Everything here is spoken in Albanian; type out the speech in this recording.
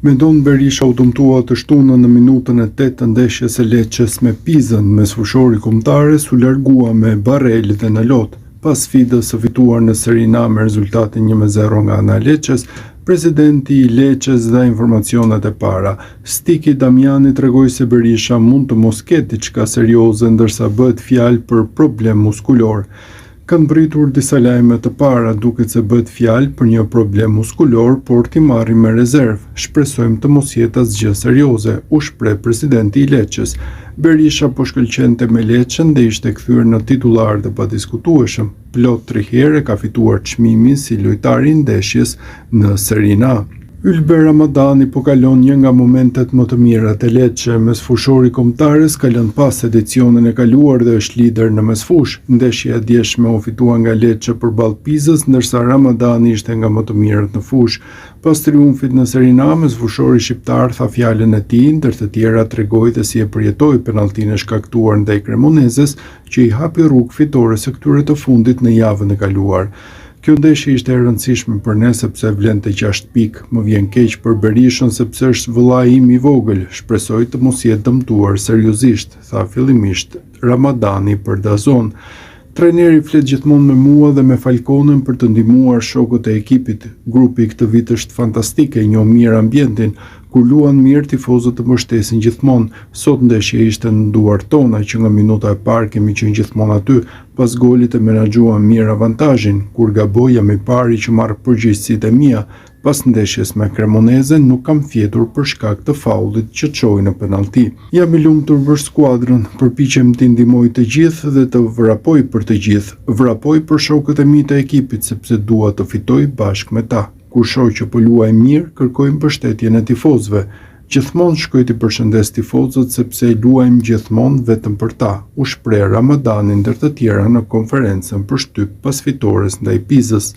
Medon Berisha u dëmtua të shtunën në minutën e 8 të ndeshjes së Lecces me Pizën, mesfushori i kombëtares u largua me barelë dhe në lot. Pas sfidës së fituar në Serie A me rezultatin 1-0 nga ana e Lecces, presidenti i Lecces dha informacionet e para. Stiki Damiani tregoi se Berisha mund të mos ketë diçka serioze ndërsa bëhet fjalë për problem muskulor. Kanë mbërritur disa lajme të para, duket se bëhet fjalë për një problem muskulor, por t'i marrim me rezervë. Shpresojmë të mos jetë asgjë serioze, u shpreh presidenti i Lecces. Berisha po shkëlqente me Lecen dhe ishte kthyer në titullar të padiskutueshëm. Plot tri herë e ka fituar çmimin si lojtari i ndeshjes në Serinë A. Ylber Ramadani po kalon një nga momentet më të mira te Lecce. Mesfushori i kombëtares ka lënë pas edicionin e kaluar dhe është lider në mesfushë. Ndeshja e djeshme u fitua nga Lecce përballë Pizës, ndërsa Ramadani ishte nga më të mirët në fushë. Pas triumfit në Serinë A, mesfushori shqiptar tha fjalën e tij, ndër të tjera tregoi dhe si e përjetoi penalltinë e shkaktuar ndaj Cremonezes, që i hapi rrugë fitores së këtyre të fundit në javën e kaluar. Kjo ndeshje ishte e rëndësishme për ne sepse vlente 6 pikë. Më vjen keq për Berishën sepse është vëllai im i vogël. Shpresoj të mos jetë dëmtuar seriozisht, tha fillimisht Ramadani për DAZN. Trajneri flet gjithmonë me mua dhe me Falconen për të ndihmuar shokët e ekipit. Grupi këtë vit është fantastik, e njoh mirë ambientin. Kur luan mirë, tifozët të mbështesin gjithmonë. Sot ndeshja ishte në duart tona, që nga minuta e parë kemi qenë gjithmonë aty. Pas golit e menaxhuam mirë avantazhin. Kur gaboj jam i pari që marr përgjegjësitë e mia. Pas ndeshjes me Cremonezen nuk kam fjetur për shkak të faullit që çoi në penallti. Jam i lumtur për skuadrën, përpiqem t'i ndihmoj të gjithë dhe të vrapoj për të gjithë. Vrapoj për shokët e mi të ekipit sepse dua të fitoj bashkë me ta. Kur shoh që po luajmë mirë, kërkoj mbështetjen e tifozëve. Gjithmonë shkoj t'i përshëndes tifozët sepse luajmë gjithmonë vetëm për ta, u shpreh Ramadani ndër të tjera në konferencën për shtyp pas fitores ndaj Pizës.